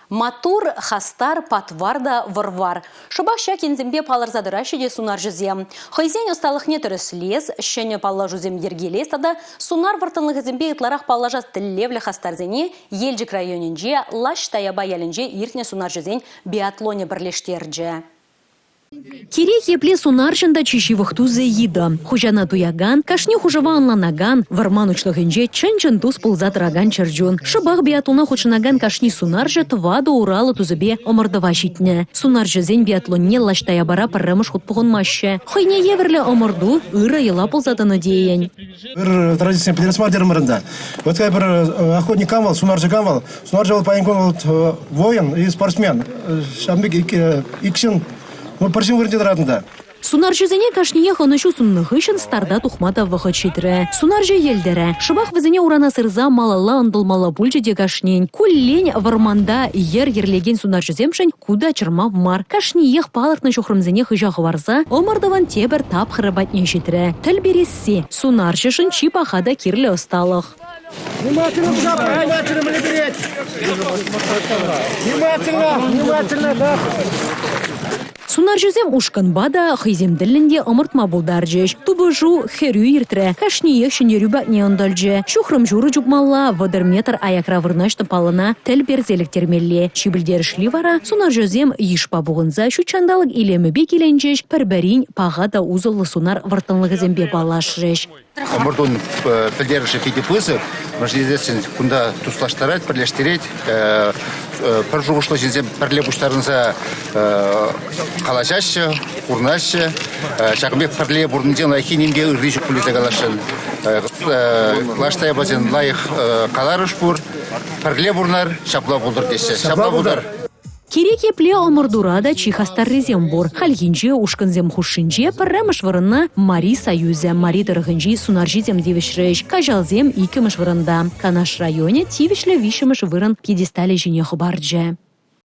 Маттур, хастар, патвар та вӑр-вар. Шӑпах ҫак енсемпе палӑрса тӑраҫҫӗ те сунарҫӑсем. Хӑйсен ӑсталӑхне тӗрӗслес, ҫӗнӗ паллашусем йӗркелес тата сунар вӑрттӑнлӑхӗсемпе ытларах паллашас тӗллевлӗ хастарсене Елчӗк районӗнче Лащ Таяпа ялӗнче иртнӗ сунарҫӑсен биатлонӗ пӗрлештерчӗ. Кирек епле сунарҫӑн та чи ҫывӑх тусӗ йытӑ. Хуҫана туякан, кашни хушӑва ӑнланакан, вӑрман уҫлӑхӗнче чӑн-чӑн тус пулса тӑракан чӗрчун. Шӑпах биатлона хутшӑнакан кашни сунарҫӑ тӑватӑ ураллӑ тусӗпе ӑмӑртӑва ҫитнӗ. Сунарҫӑсен биатлонне Лащ Таяпара пӗрремӗш хут пухӑнмаҫҫӗ. Хӑйне евӗрлӗ ӑмӑрту ырӑ йӑла пулса тӑнӑ тейӗн. Ыр традицисене пӗтерес мар терӗмӗр ӗнтӗ. Вот пӗр охотник кам вӑл, сунарҫӑ кам вӑл? Сунарҫӑ вӑл паян кун вӑл воин и спортсмен. Ҫавӑн пек ик ҫын, ну, пӗр ҫын вырӑнте тӑратӑн та. Сунарҫӑсене кашниех ӑнӑҫу суннӑ хыҫҫӑн старта тухма та вӑхӑт ҫитрӗ. Сунарҫӑ йӗлтӗрӗ. Шӑпах вӗсене урана сырса малалла ӑнтӑлмалла пулчӗ те кашнин. Куллен вӑрманта йӗр йӗрлекен сунарҫӑсемшӗн Ку та чӑрмав мар. Кашниех палӑртнӑ ҫухрӑмсене хыҫа хӑварса ӑмӑртӑвӑн тепӗр тапхӑрӗ патне ҫитрӗ. Тӗл пересси – сунарҫӑшӑн чи паха та кирлӗ ӑсталӑх. Внимательно, внимательно, внимательно, внимательно, внимательно, да. Сунарҫӑсем ушкӑнпа та, хӑйсем тӗллӗн те ӑмӑртма пултарчӗҫ. Тупӑшу хӗрӳ иртрӗ. Кашниех ҫӗнтерӳ патне ӑнтӑлчӗ. Ҫухрӑм ҫурӑ чупмалла, 30 метр аякра вырнаҫнӑ паллӑна тӗл персе лектермелле. Чи пӗлтерӗшли вара сунарҫӑсем йышпа пухӑнса ҫут ҫанталӑк илемӗпе киленчӗҫ, пӗр-пӗрин паха та усӑллӑ сунар вӑрттӑнлӑхӗсемпе паллашрӗҫ. Ӑмӑртун пӗлтерӗшӗ питӗ пысӑк. Мӗншӗн тесессӗн кунта туслаштарать, пӗрлештерет. Пӗр шухӑшлӑ ҫынсем пӗрле пуҫтарӑнса калаҫаҫҫӗ, курнаҫҫӗ. Ҫакӑн пек пӗрле пурӑннинчен лайӑххи нимпе ырри ҫук пуль тесе каласшӑн. Лаш Таяпасен лайӑх каларӑш пур. Пӗрле пурӑнар, ҫапла пултӑр теҫҫӗ. Ҫапла пултӑр. Кирек епле ӑмӑртура та чи хастаррисем пур. Хальхинче ушкӑнсем хушшинче пӗрремӗш вырӑна Мари союзӗ, Мари тӑрӑхӗнчи сунарҫисем тивӗҫрӗҫ. Каҫалсем иккӗмӗш вырӑнта. Канаш районӗ тивӗҫлӗ виҫҫӗмӗш вырӑн пьедесталӗ ҫине хӑпарчӗ.